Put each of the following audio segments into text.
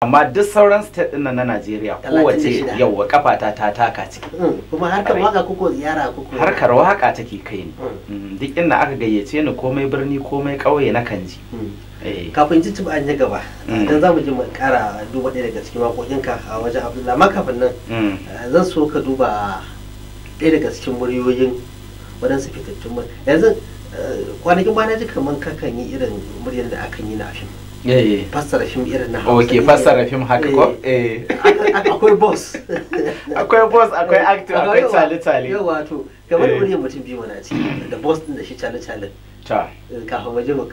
Amma duk sauran state din nan na Najeriya kowace yauwa kafata ta taka ciki. Kuma harkar waka kuko ziyara kuko? Harkar waka take kai ni. Duk inda aka gayyace ni, komai birni komai ƙauye na kan ji. Kafin ci an yi gaba, dan zamu ji mu kara duba ɗaya daga cikin waƙoƙinka a wajen Abdullahi. Amma kafin nan zan so ka duba ɗaya daga cikin muryoyin waɗansu fitattun mur. Yanzu kwanakin bana ji kaman kakan yi irin muryar da akan yi na fim. Fassara fim irin na Hausa. Ok, fassara fim haka ko? Akwai boss. Akwai boss, akwai actor, akwai tsale-tsale. Yawa, to kamar muryar mutum biyu mana ciki da boss din da shi tsale-tsale. Ta. Kafin waje mu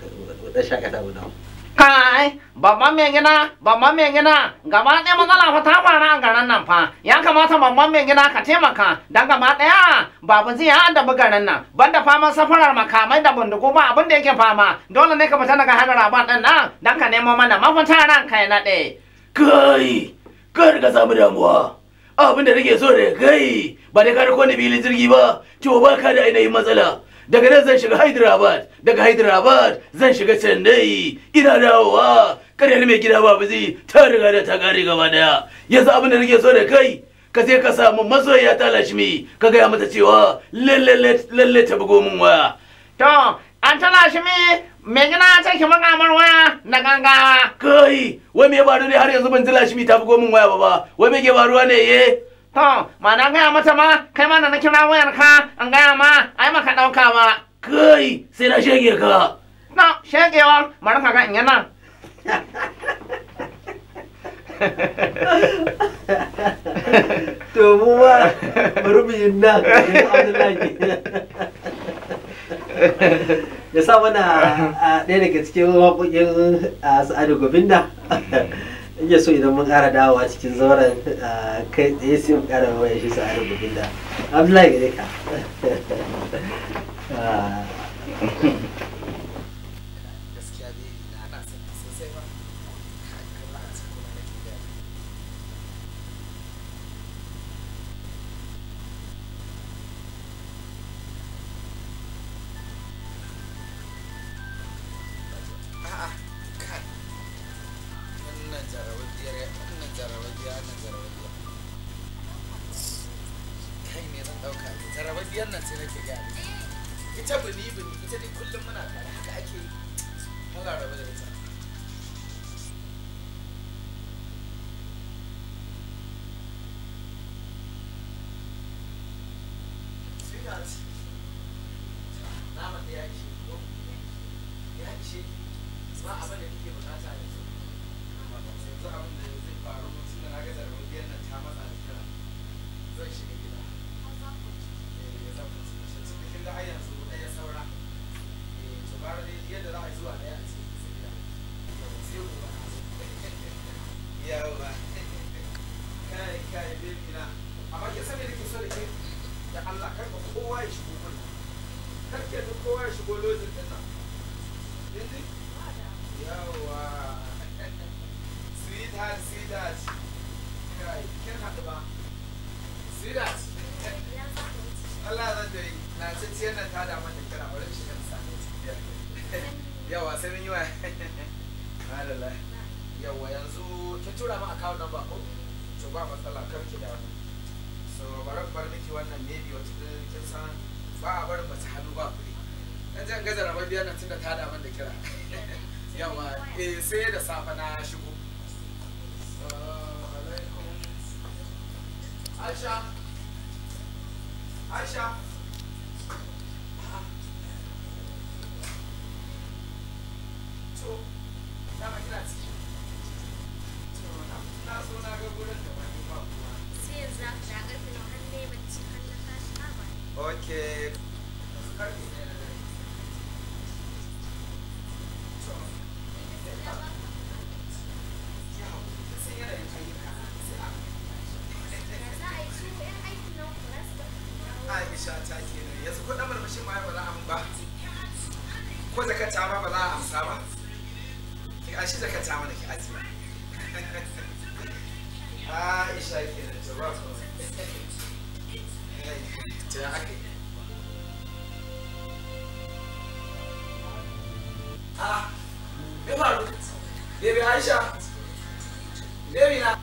dan shakata mu dawo. Kai, babban mai gida, babban mai gida, gaba ɗaya matsala fa ta faru a garin nan fa. Ya kamata babban mai gida ka taimaka, don gaba ɗaya babu zai ya addabi garin nan. Banda faman safarar makamai da bindigu ba abin da yake fama. Dole ne ka fita daga Hyderabad ɗin nan, don ka nemo mana mafita ran kai naɗe. Kai, kar ka samu damuwa. Abin da nake so da kai, ba da ka rako ni filin jirgi ba, to ba ka da ainihin matsala. Daga nan zan shiga Hyderabad, daga Hyderabad zan shiga Chennai, ina dawowa karyar mai gida babu zai ta riga da ta kare gaba daya. Yanzu abin da nake so da kai, ka je ka samu masoyiya ta Lashmi, ka gaya mata cewa lalle lalle ta bugo min waya. To, an ta Lashmi, mai gida ce ki buga min waya na gangawa. Kai, wai me ya faru ne har yanzu ban ji Lashmi ta bugo min waya ba? Wai me ke faruwa ne ye? To, ma na gaya mata ma, kai ma da na kira wayar ka, an gaya ma, ai maka ɗauka ba. Kai, sai na shege ka. Na, shegewa, bari ka ga in yana. To mu ma bari mu yi nan, Abdullahi. Ya sa mana ɗaya daga cikin waƙoƙin Sa'adu Govinda. In ya so idan mun ƙara dawowa cikin zauren kai tsaye sai mu ƙara waya shi Sa'adu Govinda. Abdullahi gare ka. Gaskiya dai na son ki sosai ba. Kai, ba a cikin kuma nake gaya. A'a, kai. Wannan jarababiyar, wannan jarababiyar, wannan jarababiyar. Kai me zan ɗauka ne? Jarababiyar nan sai nake gaya miki. Ita bini bini, ita dai kullum muna tare haka ake yi. Allah rabu da ita. Sweetheart, naman da ya ishe ki ko? Ya ishe ki. Ba abin da kike bukata yanzu. Yanzu abin da zai faru tun da na ga jarababiyar nan ta matsa da kira. Zan shiga gida. Eh, zan fice. Tun da kin ga har yanzu ɗaya saura. Eh, to gara dai yadda za a yi zuwa ɗaya a ce ki gida. Sai gobe na zo. Yawwa. Kai, kai, baby na. Amma kin san me nake so da ke? Da Allah kar ka kowa ya shigo gurin. Kar ki yarda kowa ya shigo lojin ɗin nan. Kin ji? Yawwa. Sweetheart, sweetheart. Kai, kin haɗu ba? Sweetheart. Allah zan da yi. Na ci ciyar nan ta damu da kira bari in shiga in same ta. Yawwa, sai mun yi waya. Alhamdulillah. Yawwa, yanzu kin tura min account number ko? To ba matsala, kar ki damu. So bari in bar miki wannan, maybe wata kin san ba a barin mace hannu ba kuɗi. Dan jan gaza rababbiyar nan tunda ta damu da kira. Yawwa, eh sai da safe na shigo. Assalamu alaikum. Aisha. Aisha. To, dama kina ciki. To, na zo na ga gurin da ba ba kuwa. Sai yanzu za ka da ƙarfe nawa har na yi bacci har na tashi haba. Okay. Yanzu karfe 1 na dare. To, ki haƙuri, kin san yanayin ayyuka sai a Ya za a yi su 'yan aikin nan ba za su ba. Aisha ta kenan. Yanzu ko ɗan murmushin ma ba za a mun ba. Ko zakata ma ba za a amsa ba. Ki ashi zakata mana ki ajiye. Aisha kenan, to ba komai. To ya aka yi? Ah, me faru? Baby Aisha. Baby na.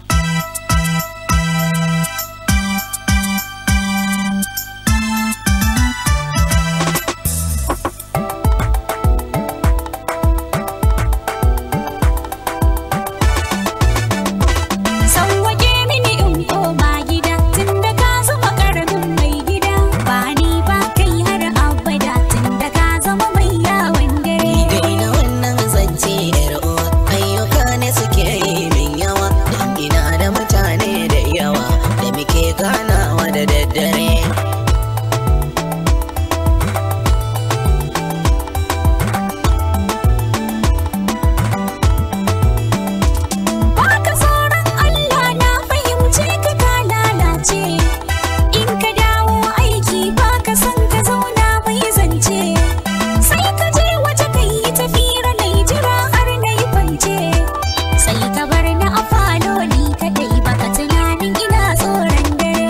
Sauwaƙe mini in koma gida tunda ka zama ƙaramin mai gida, ba ni ba kai har abada tunda ka zama mai yawon dare. Daina wannan zance yar uwa, ayyuka ne suke yi min yawa, dan ina da mutane da yawa da muke ganawa da daddare. Baka tsoron Allah na fahimce ka ka lalace, in ka dawo aiki baka son ka zauna mai zance, sai ka je waje ka yi tafira na yi jira har na yi kwance, sai ka bar ni a falo ni kaɗai baka tunanin ina tsoron dare.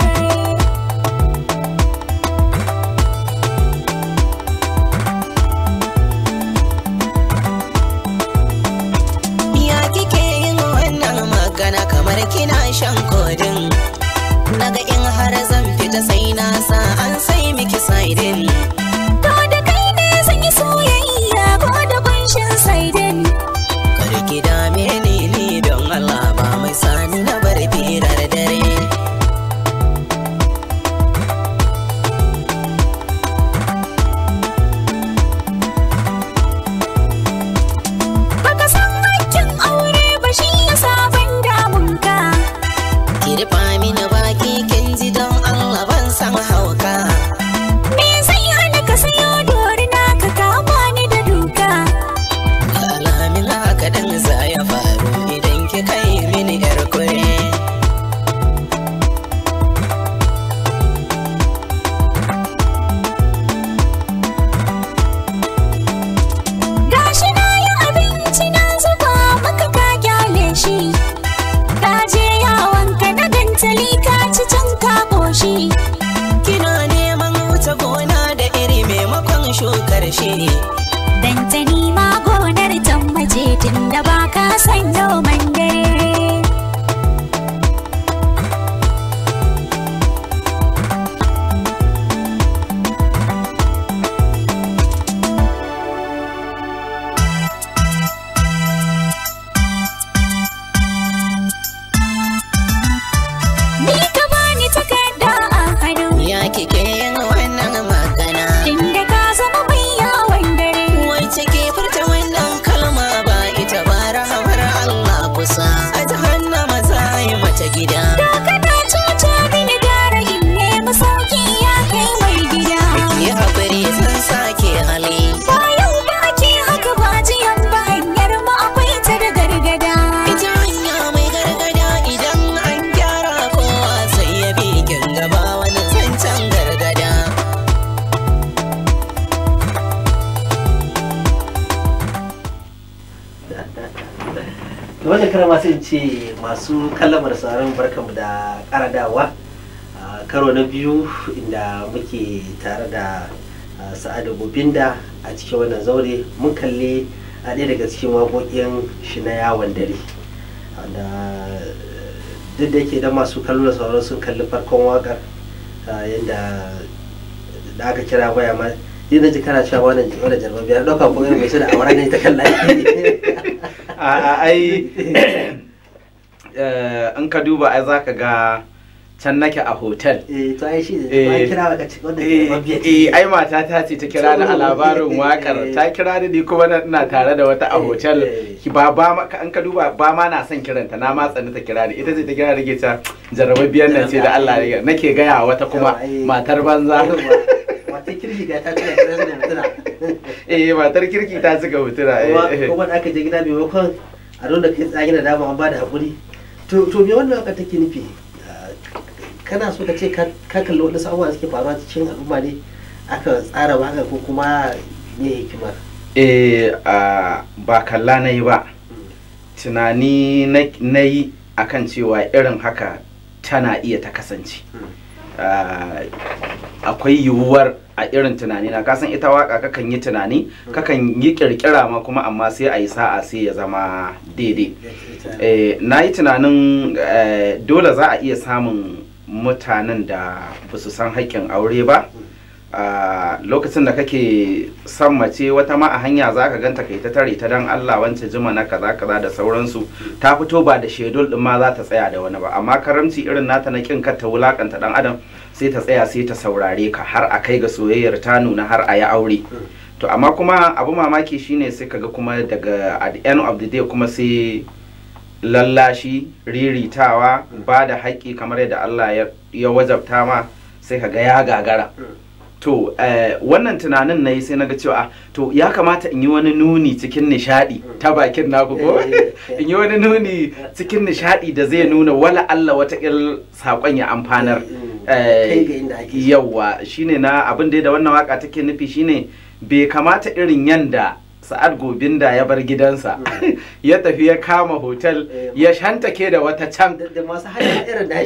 Ya kike yin wannan magana kamar kina shan kodin. Naga in har zan fita sai na sa an sai miki saidin. Ko da kai ne zan yi soyayya ko da kunshin saidin. Kar ki dame ni ni don Allah ba mai sani na bar firar dare. Baka san hakkin aure ba shi yasa ban damun ka. Ki rufa mini baki kin ji don Allah ban san hauka. Me zai hana ka sayo dorina ka kama ni da duka? Ga alamin haka dan za ya faru idan kika yi mini yar kure. Gashi na yi abinci na zuba maka ka kyale shi. Ka je yawon ka na gantali ka ci can ka ƙoshi. Kina neman wuce gona da iri maimakon shukar shi. Dantani ma gonar tammace tunda ba ka san noman dare. Ni ka bani takarda a hannu. Ya kike yin wannan magana. Tunda ka zama mai yawon dare. Wacce ke furta wannan kalma ba ita ba rahamar Allah kusa. A jahannama za a yi mata gida. Da kana cuta mini gara in nemi sauki ya kai mai gida. Ki haƙuri zan sake hali. Ba yau ba ake haka ba jiyan ba hanyar mu akwai ta da gargada. Ita hanya mai gargada idan an gyara kowa sai ya bi kin gaba wani zancen gargada. Da wannan karan masu in ce masu kallamar sauran barkanmu da karadawa a karo na biyu inda muke tare da Sa'adu Gobinda a cikin wannan zaure. Mun kalli a ɗaya daga cikin waƙoƙin shi na yawon dare wanda duk da yake idan masu kallo da sauran sun kalli farkon waƙar, yadda da aka kira waya ma yadda ji kana cewa wannan wannan jarba biyar ɗauka ko irin mai su da awara ne ta kalla. A ai in ka duba ai zaka ga can nake a hotel. Eh, to ai shi ne ba kira ka ci wannan jarba biyar. Eh, ai mata ta ce ta kira ni a labarin wakar, ta kira ni, ni kuma ina tare da wata a hotel. Ki ba ba ma an ka duba ba ma na son kiranta, na ma tsani ta kira ni, ita ce ta kira ni ke ta jarababiyar nan ce da Allah ya nake gaya wata kuma matar banza. Matar kirki ga ta cika gidan da mutuna. Eh, matar kirki ta cika mutuna. Eh, kuma da aka je gida maimakon a nuna kai tsagi da dama an bada hakuri. To me wannan waka take nufi? Kana so ka ce ka kalli wadansu abubuwa da suke faruwa cikin al'umma ne aka tsara waka, ko kuma me hikimar? Eh, ba kalla na yi ba, tunani na yi akan cewa irin haka tana iya ta kasance. Akwai yiwuwar a irin tunani na, kasan ita waka kakan yi tunani, kakan yi kirkira ma kuma, amma sai a yi sa'a sai ya zama daidai. Na yi tunanin dole za a iya samun mutanen da ba su san haƙƙin aure ba. Lokacin da kake son mace, wata ma a hanya za ka ganta kai ta tare ta, dan Allah wance jima na kaza kaza da sauransu. Ta fito ba da shedul din ma za ta tsaya da wani ba, amma karamci irin nata na kin kar ta wulakanta dan adam, sai ta tsaya sai ta saurare ka har a kai ga soyayyar ta nuna har a yi aure. To amma kuma abu mamaki shine sai kaga kuma daga at the end of the day kuma sai lallashi, riritawa, ba da haƙƙi kamar yadda Allah ya wajabta ma, sai kaga ya gagara. To wannan tunanin na yi, sai na ga cewa to ya kamata in yi wani nuni cikin nishadi ta bakin naku, ko in yi wani nuni cikin nishadi da zai nuna wala Allah wata saƙon ya amfanar. Yawa shine na abin da wannan waka take nufi shine bai kamata irin yanda Sa'ad Gobinda ya bar gidansa ya tafi ya kama hotel ya shantake da wata can.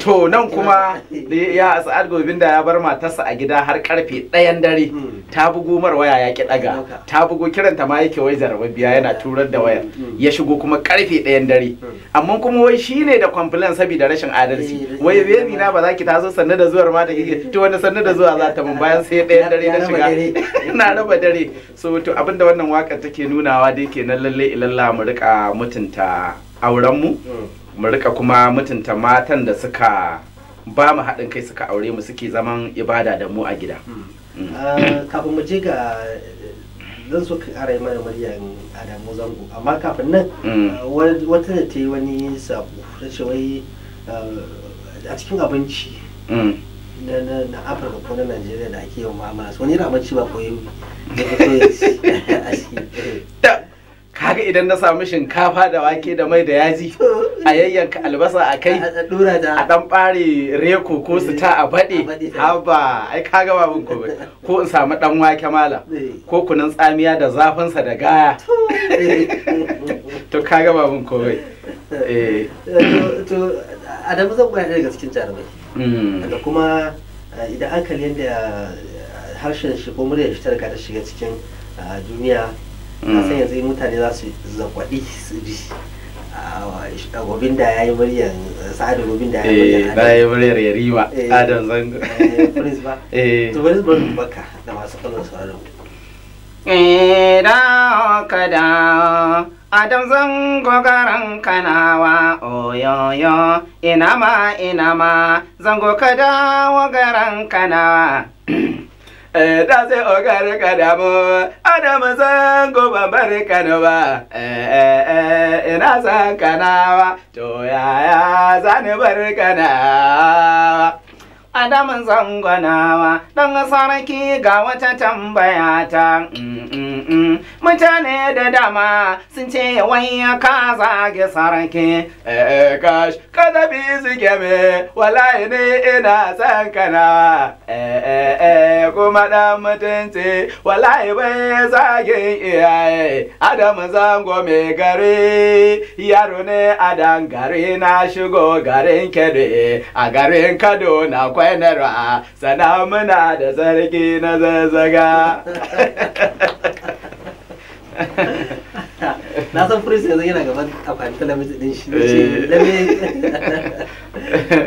To nan kuma ya Sa'ad Gobinda ya bar matarsa a gida har karfe 1 dare, ta bugo mar waya ya ki daga, ta bugo kiranta ma yake wai zarababbiya, yana turar da wayar. Ya shigo kuma karfe 1 dare, amma kuma wai shine da complain saboda rashin adalci, wai baby na ba za ki taso sannu da zuwar ma da kike. To wani sannu da zuwa za ta mun bayan sai 1 dare na shiga, na raba dare? So to abinda wannan wakar take nunawa dai kenan, lalle ilalla mu rika mutunta auren mu, mu rika kuma mutunta matan da suka ba mu haɗin kai suka aure mu, suke zaman ibada da mu a gida. Kafin mu je ga, zan so ka ƙara yi mana muryan Adamu Zango, amma kafin nan wata da ta yi wani sabo ta ce wai a cikin abinci na Afirka ko na Najeriya da ake yawan mu'amala, wani irin abinci ba koyi da a ciki? Kaga idan na samu shinkafa da wake da mai da yaji, a yayyanka albasa a kai, a dura da a dan bare reko ko su ta a baɗe, haba ai kaga babun ko ko in samu dan wake mala ko kunun tsamiya da zafinsa da gaya, to kaga babun komai. To Adamu Zango yana daga cikin jarumai da kuma idan an kalli yadda harshen shi ko muryar shi ta riga ta shiga cikin duniya, na san yanzu mutane za su zakwaɗi su ji Gobinda ya yi muryar Sa'adu Gobinda ya yi muryar Na yi muryar Yarima Adam Zango. Prince ba? To bari bari baka da masu kallon sauraron. Da ka da Adam Zango garan Kanawa, oyoyo, ina ma ina ma Zango ka dawo garan Kanawa. Da sai ogar kadamu Adamu Zango ban bar Kano ba, ina san Kanawa, to yaya zani bar Kanawa? Adamu Zangonawa, ɗan sarki, ga wata tambaya ta. Mutane da dama sun ce wai ka zage sarki. Eh kash, ka zabi suke me, wallahi ne ina san Kanawa. Eh eh, kuma dan mutunci, wallahi bai zagin iyaye. Adamu Zango mai gari, yaro ne a dan gari, na shigo garin Kebe, a garin Kaduna kwanarwa, sana muna da sarki na Zazzaga. Na san Prince yanzu yana gaban akwatin talabijin din shi ce lalle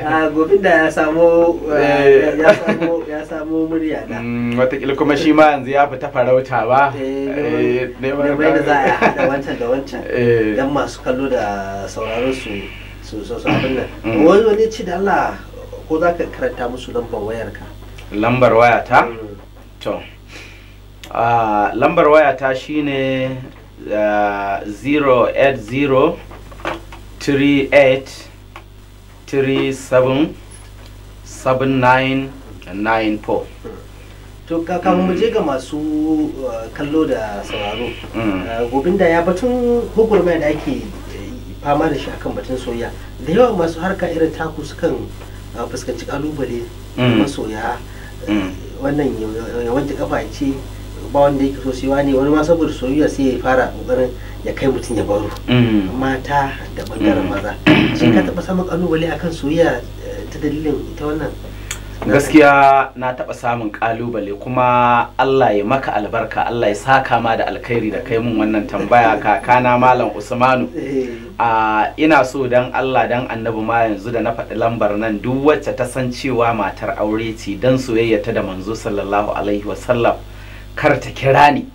a gobin da ya samu ya samu ya samu murya da Watakila kuma shi ma yanzu ya fita farauta ba. Neman da za a haɗa wancan da wancan don masu kallo da sauraro su abin nan. Wani ci da Allah ko za ka karanta musu lambar wayarka? Lambar wayata? To, lambar wayata shine 080 38 37 7994. To kafin mu je ga masu kallo da sauraro, Gobinda, ya batun gwagwarmaya da ake fama da shi akan batun soyayya? Da yawa masu harka irin taku sukan fuskanci kalubale, masoya, wannan ya wanke kafa ya ce ba wanda yake so sai wani, wani ma saboda soyayya sai ya fara kokarin ya kai mutum ya baro, mata da bangaren maza. Shin ka taba samun kalubale akan soyayya ta dalilin ita wannan Gaskiya na taɓa samun ƙalubale, kuma Allah ya maka albarka, Allah ya saka ma da alkhairi da kai mun wannan tambaya, kakana Malam Usmanu. Ina so dan Allah dan Annabi ma yanzu da na faɗi lambar nan, duk wacce ta san cewa matar aure ce dan soyayya ta da manzo sallallahu alaihi wasallam kar ta kira ni,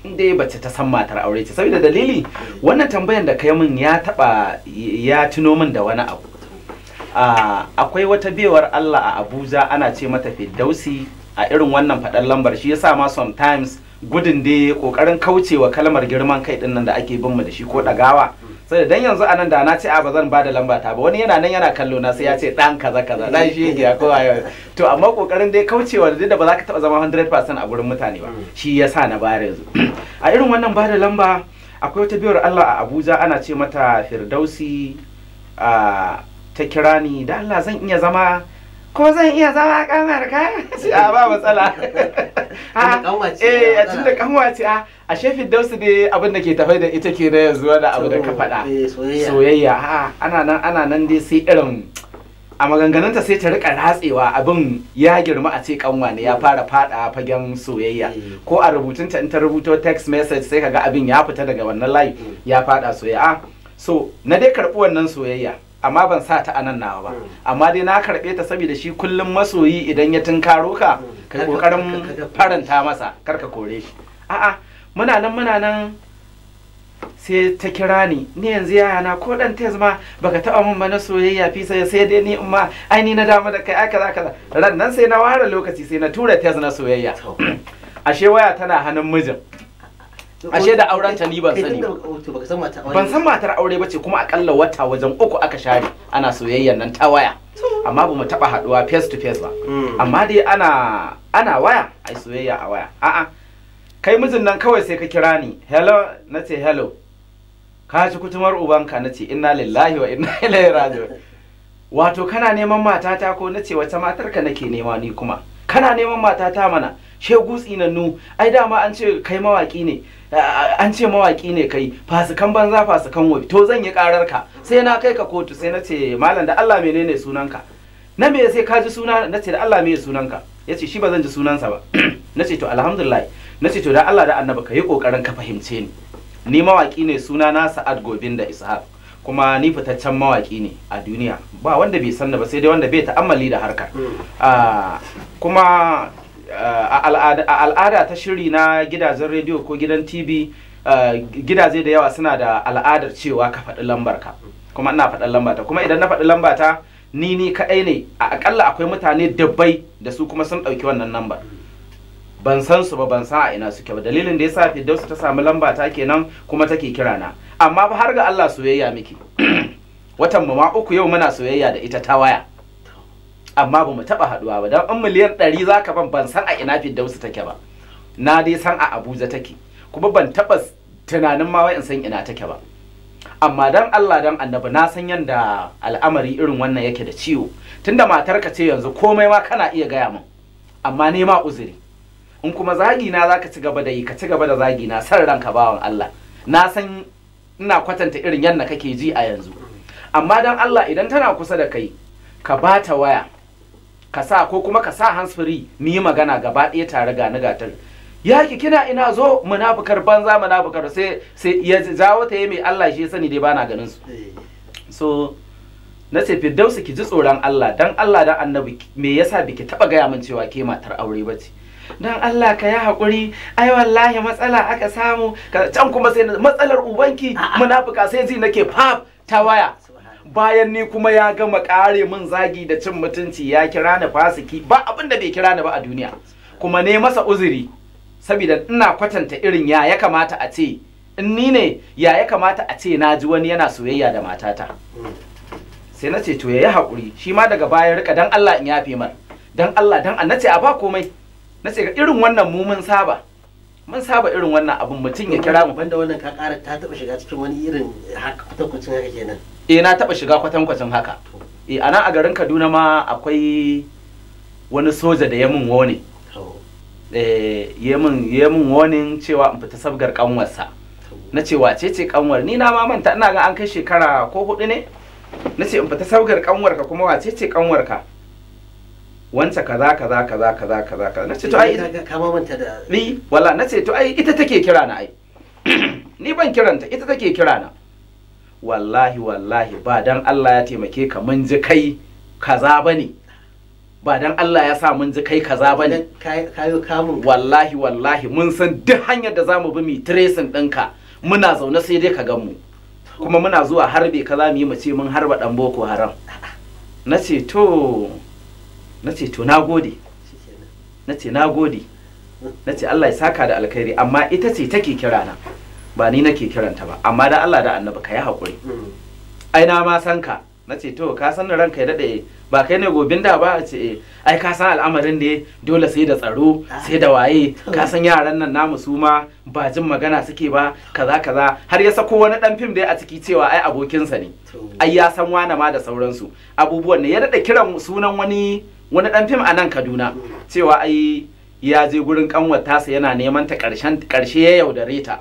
in dai bace ta san matar aure ce. Saboda dalili, wannan tambayan da kai mun ya taɓa ya tuno min da wani abu. Akwai wata baiwar Allah a Abuja, ana ce mata Firdausi. A irin wannan faɗan lambar shi yasa ma sometimes gudun dai kokarin kaucewa kalmar girman kai din nan da ake bin mu da shi ko dagawa, sai dan yanzu anan da na ce a ba zan bada lamba ta ba, wani yana nan yana kallo na sai ya ce dan kaza kaza dan shi yake ko ayo. To amma kokarin dai kaucewa da ba za ka taba zama 100% a gurin mutane ba, shi yasa na bayar yanzu. A irin wannan bada lamba, akwai wata baiwar Allah a Abuja ana ce mata Firdausi. Ta kira ni, da Allah zan iya zama, ko zan iya zama kamar ka? A ba matsala. Eh, tunda kanwa ce. A ashe Firdausi dai abin da ke tafai da ita ke na yanzu, wani abu da ka faɗa, soyayya. A ana nan ana nan dai, sai irin a maganganunta sai ta rika ratsewa, abin ya girma a ce kanwa ne, ya fara fada fagen soyayya. Ko a rubutunta, in ta rubuto text message, sai kaga abin ya fita daga wannan layi ya fada soyayya. So na dai karɓi wannan soyayya, amma ban sa ta anan nawa ba, amma dai na karɓe ta, saboda shi kullum masoyi idan ya tunkaro ka, kai kokarin faranta masa, kar ka kore shi. A'a, muna nan muna nan, sai ta kira ni, ni yanzu yaya na ko dan tez ma baka taba min ba na soyayya fi sai sai dai ni in ma ai ni na damu da kai, ai kaza kaza. Ran nan sai na ware lokaci sai na tura tez na soyayya. Ashe waya tana hannun mijin, ashe da auren ta, ni ban sani ba, ban san matar aure bace. Kuma akalla wata wajen 3 aka share ana soyayyan nan ta waya, amma bamu taba haduwa face to face ba, amma dai ana waya, ai soyayya a waya. A'a, kai mijin nan kawai sai ka kira ni, "Hello." Nace, "Hello." "Ka ci kutumar ubanka." Nace, "Inna lillahi wa inna ilaihi raji'un. Wato kana neman matata ko?" Nace, "Wace matar ka nake nema ni kuma?" "Kana neman matata mana, shegu tsinannu. Ai dama an ce kai mawaki ne, an ce mawaki ne kai, fasikan banza, fasikan wofi. To zan yi karar ka, sai na kai ka kotu." Sai na ce, "Malam, da Allah menene sunanka?" "Na me sai ka ji suna?" Na ce, "Da Allah me sunanka?" Yace shi ba zan ji sunansa ba. Na ce, "To alhamdulillah." Na ce, "To da Allah da Annabi ka yi kokarin ka fahimce ni. Ni mawaki ne, suna na Sa'ad Gobin da Ishaq, kuma ni fitaccen mawaki ne a duniya, ba wanda bai sanni ba, sai dai wanda bai ta'ammali da harkar. Kuma a al'ada ta shiri na gidajen rediyo ko gidan TV, gidaje da yawa suna da al'adar cewa ka faɗi lambar ka, kuma ina faɗin lambata. Kuma idan na faɗi lambata, ni kaɗai ne, a akalla akwai mutane dubbai da su kuma sun ɗauki wannan lambar, ban san su ba, ban san a ina suke ba. Dalilin da yasa Firdausu ta samu lamba ta kenan kuma take kira na. Amma fa har ga Allah soyayya miki, watan mu ma 3 yau muna soyayya da ita ta waya, amma ba mu taba haduwa ba. Dan in miliyan 100 zaka ban, ban san a ina Firdausu take ba. Na dai san a Abuja take, kuma ban taba tunanin ma wai in san ina take ba. Amma dan Allah dan Annabi, na san yanda al'amari irin wannan yake da ciwo, tunda matarka ce yanzu, komai ma kana iya gaya min. Amma ne ma uzuri, in kuma zagi na zaka ci gaba da yi, ka ci gaba da zagi na san ranka, bawan Allah. Na san ina kwatanta irin yadda kake ji a yanzu. Amma dan Allah, idan tana kusa da kai, ka bata waya ka sa, ko kuma ka sa hands free mu yi magana gaba ɗaya tare. Ga ni gatar yaki, kina ina? Zo, munafukar banza, munafukar. Sai ya jawo ta yi mai Allah shi ya sani dai bana ganin su. So na ce, "Firdausu, ki ji tsoron Allah, dan Allah dan Annabi me yasa biki taba gaya min cewa ke matar aure bace? Dan Allah ka yi haƙuri, ai wallahi matsala aka samu." Can kuma sai, "Matsalar ubanki, munafuka." Sai ji nake pap ta waya, bayan ni kuma ya gama kare min zagi da cin mutunci, ya kira ni fasiki, ba abin da bai kira ni ba a duniya. Kuma ne masa uzuri, saboda ina kwatanta irin ya kamata a ce in ni ne, ya kamata a ce na ji wani yana soyayya da matata. Sai na ce to yayi haƙuri. Shi ma daga baya rika, "Dan Allah in yafe mar, dan Allah dan." Na ce, "A ba komai." Na ce, "Irin wannan mu mun saba, mun saba irin wannan abun, mutum ya kira mu." Banda wannan, ka ƙara ta taɓa shiga cikin wani irin haka, kwatankwacin haka kenan? Eh, na taɓa shiga kwatankwacin haka. Eh, anan a garin Kaduna ma akwai wani soja da ya mun wone, eh, ya mun warning cewa in fita sabgar kanwarsa. Na ce, "Wace ce kanwar?" Ni na ma manta, ina ga an kai shekara ko 4 ne. Na ce, "In fita sabgar kanwarka, kuma wace ce kanwarka?" Wance kaza kaza kaza kaza kaza kaza. Nace to ai ka manta da ni walla, nace to ai ita take kira na, ai ni ban kiranta, ita take kira na. Wallahi wallahi ba dan Allah ya taimake ka mun ji kai kaza bane, ba dan Allah ya sa mun ji kai kaza bane, kayo kamun. Wallahi wallahi mun san duk hanyar da zamu bi mu tracing ɗinka, muna zaune sai dai ka gan mu, kuma muna zuwa harbe ka za mu yi mu ce mun harba dan Boko Haram. Nace to, nace to nagode, nace nagode, nace Allah ya saka da alkhairi, amma ita ce take kira na, ba ni nake kiranta ba, amma da Allah da Annabi ka yi haƙuri, ai na ma san ka. Nace to ka san ranka ya dade, ba kai ne gobin da ba? Ce ai ka san al'amarin ne dole sai da tsaro sai da waye, ka san yaran nan namu su ma ba jin magana suke ba kaza kaza. Har ya sako wani dan fim dai a ciki cewa ai abokinsa ne, ai ya san wane ma da sauransu abubuwan ne. Ya dada kiran sunan wani dan fim a nan Kaduna cewa ai ya je gurin kanwar tasa yana neman ta, karshen karshe ya yaudare ta.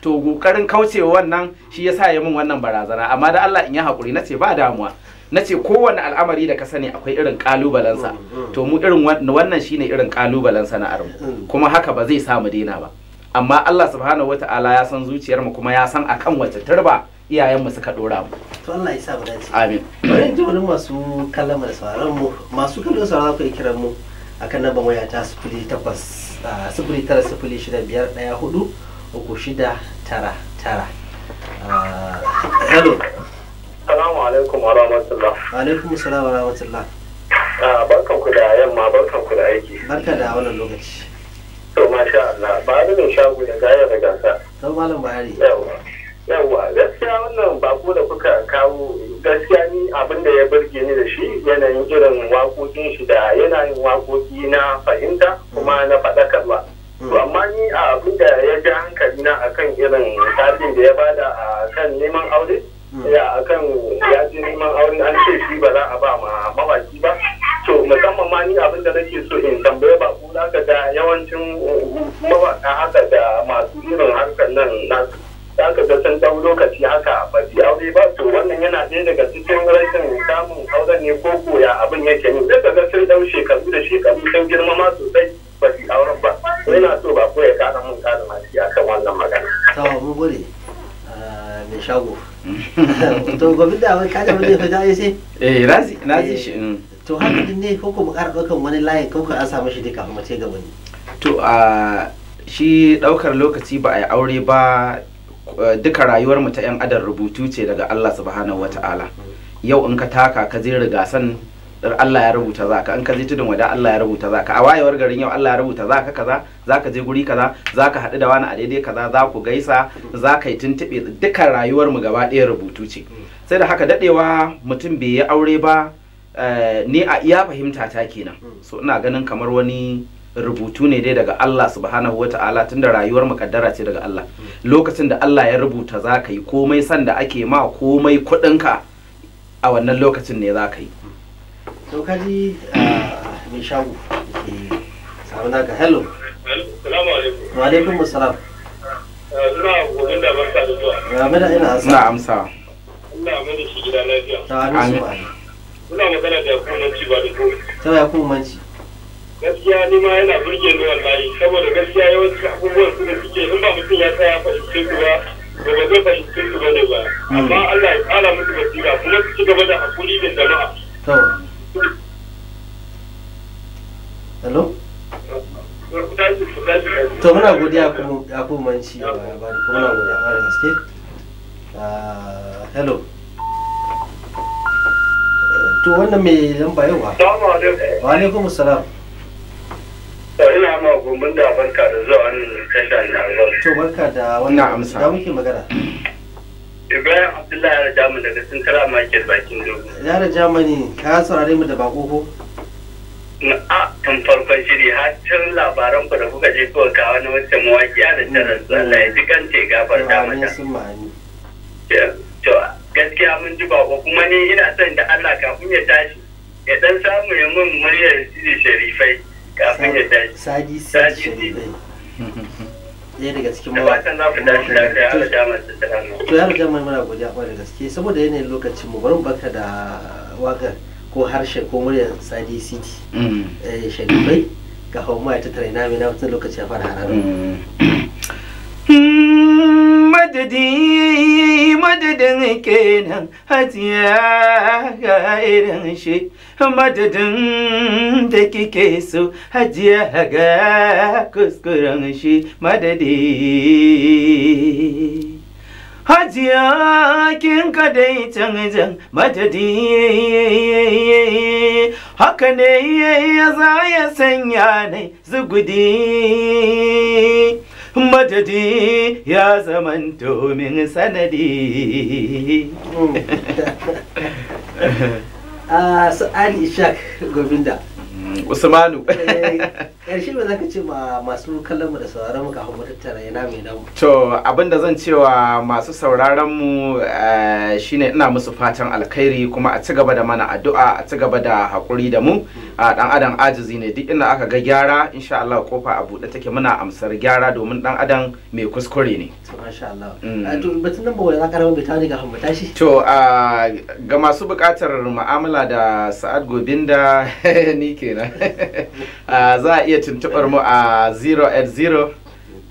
To kokarin kaucewa wannan shi yasa ya min wannan barazana, amma da Allah in yi hakuri. Nace ba damuwa, nace kowanne al'amari da ka sani akwai irin kalubalensa, to mu irin wannan shine irin kalubalen sana'ar mu, kuma haka ba zai sa mu daina ba. Amma Allah subhanahu wata'ala ya san zuciyar mu, kuma ya san akan wace turba iyayen mu suka dora mu. To Allah ya sa mu dace, amin. Bari in ji wani masu kallon mu da sauraron mu, masu kallon sauraron ku kiran mu akan lambar waya ta 08 09 06 5 1 4 3 6 9 9. Hello. Salamu alaikum wa rahmatullah. Wa alaikum salam wa rahmatullah. Barkan ku da yamma, barkan ku da aiki. Barka da wannan lokaci. To masha Allah, ba ni mai shago da gaya da gasa. To malam Buhari. Yawa. Yawa, gaskiya wannan bako da kuka kawo, gaskiya ni abin da ya burge ni da shi yanayin irin waƙoƙin shi da yanayin waƙoƙi na fahimta kuma na faɗakarwa. To amma ni abin da ya ja hankali na akan irin tsarin da ya bada a kan neman aure, ya akan ya je neman aure an ce shi ba za a ba ma mawaki ba. To musamman ma ni abin da nake so in tambaye ba ku, zaka ga yawancin mawaka haka da masu irin harkar nan nasu, zaka ga sun dau lokaci haka ba su aure ba. To wannan yana ɗaya daga cikin rashin samun auren ne ko koya abin yake ne, zaka ga sun dau shekaru da shekaru sun girma ma sosai ba su auren ba. Ina so ba ko ya kara mun karin haske akan wannan magana. To mun gode mai shago. To gobe da wai kaje mun fa dai sai eh nazi nazi shi. To haka din ne ko kuma ƙara ɗaukan wani layin ko ka an samu shi dai kafin mu ce gaba ne. To a shi ɗaukar lokaci ba a yi aure ba, duka rayuwar mu ta yan adam rubutu ce daga Allah subhanahu wataala. Yau in ka taka ka je rigasan Allah ya rubuta zaka, in ka je tudun wada Allah ya rubuta zaka, a wayewar garin yau Allah ya rubuta zaka kaza, zaka je guri kaza, zaka haɗu da wani a daidai kaza, za ku gaisa, za ka yi tuntuɓe. Dukkan rayuwar mu gaba ɗaya rubutu ce. Sai da haka daɗewa mutum bai yi aure ba, ni a iya fahimta ta kenan. So ina ganin kamar wani rubutu ne dai daga Allah subhanahu wata'ala, tunda rayuwar mu kaddara ce daga Allah. Lokacin da Allah ya rubuta zaka yi komai, sanda ake ma komai kuɗinka a wannan lokacin ne zaka yi. To kaji mai shago ke samu naka. Hello. Salamu alaikum. Wa alaikum assalam. Ina gobin da barka da zuwa. Ya mada ina amsa. Ina amsa. Allah mai da shi gida lafiya. Amin. Muna magana da Yakubu Manci ba da ko. Ta Yakubu Manci. Gaskiya ni ma yana burge ni wallahi, saboda gaskiya yawanci abubuwan su da suke in ba mutum ya tsaya fahimce su ba, ba zai fahimce su ba ne ba. Amma Allah ya kara musu basira kuma su ci gaba da hakuri da jama'a. To. Hello? To muna godiya Yakubu Manci ba da kuma muna godiya ba da gaske. Hello. To wannan mai lamba yau ba. Wa alaikum salam. Ina ma gomin da barka da zuwa wannan tasha na albarka. To barka da wannan amsa. Da muke magana. Ibrahim Abdullahi Yara Germany daga Central Market bakin dogo. Yara Germany ka saurare mu da bako ko? A tun farkon shiri har tun labaran ku da kuka je kuka kawo na wacce mawaƙiya da ta rasu, Allah ya ji kanta ya gafarta mata. To gaskiya mun ji bako, kuma ni ina son da Allah kafin ya tashi ya dan samu ya mun muryar Sidi Sharifai kafin ya tashi. Sadi Sidi Sharifai. Ɗaya daga cikin mawaƙa. Fatan za ku tashi lafiya, Allah ya masu salama. To Yara Germany muna godiya ƙwarai da gaske, saboda yanayin lokacin mu bari mu baka da waƙar. ko harshe ko muryar Sadi City Sharifai ga hauma ya tattara ina mai na mutum lokaci ya fara hararo. Madadi madadin kenan hajiya ga irin shi madadin da kike so hajiya ga kuskuren shi madadi hajiya kin ka dai canjin madadi haka ne ya za ya sanya ne zugudi madadi ya zaman domin sanadi. Su Ali Ishaq Govinda. Usmanu. Ƙarshe ba za ka ce ma masu kallon mu da sauraron mu kafin mu tattara yana mai namu. To abinda zan cewa masu sauraron mu shine ina musu fatan alkhairi kuma a ci gaba da mana addu'a, a ci gaba da haƙuri da mu. Dan adam ajizi ne, duk inda aka ga gyara insha Allah kofa a buɗe take, muna amsar gyara domin dan adam mai kuskure ne. To masha Allah. To batun nan ba wai za ka rawa bai tani ga mu tashi. To ga masu buƙatar mu'amala da Sa'ad Gobinda ni kenan. Za a iya tuntuɓar mu a 080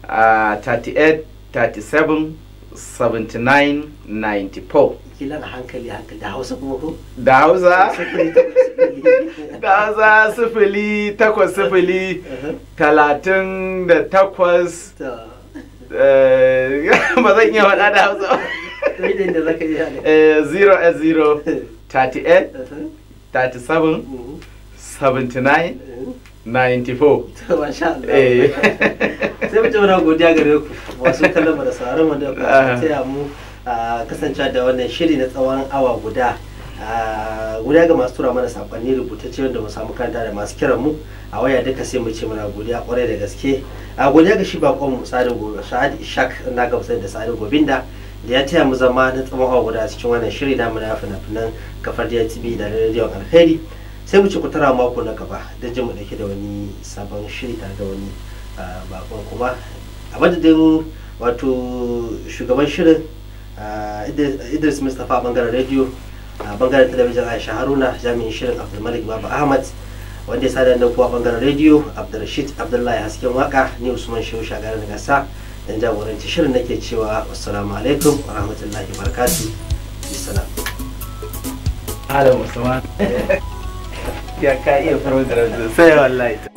38 37 79 94. Kila a hankali hankali da Hausa kuma ko? Da Hausa? Da Hausa 0 8 0 38 ba zan iya faɗa da Hausa. 0 0 38 37 79 94. To masha Allah. Sai mu ci muna godiya gare ku masu kallon mu da sauraron mu da kuka taya mu kasancewa da wannan shiri na tsawon awa guda. Guda ga masu tura mana sakonni rubutacce wanda mu samu karanta da masu kiran mu a waya duka, sai mu ce muna godiya kwarai da gaske. A godiya ga shi bakon mu Sa'ad Ishaq na gamsar da Sa'ad Gobinda da ya taya mu zama na tsawon awa guda a cikin wannan shiri namu na fina-finan kafar DITV da rediyon Alkhairi. Sai mu ci ku tara mako na gaba don jin mu dauke da wani sabon shiri tare da wani bakon kuma. A madadin wato shugaban shirin Idris Mustapha bangaren rediyo, a bangaren talabijin Aisha Haruna, jami'in shirin Abdulmalik Baba Ahmad, wanda ya sada da kuwa bangaren rediyo Abdulrashid Abdullahi Hasken Waka, ni Usman Shehu Shagara na gasa dan jagoranci shirin nake cewa assalamu alaikum wa rahmatullahi wa barakatuh. Bisalam. Alam Usman. Ya ka iya program sosai wallahi.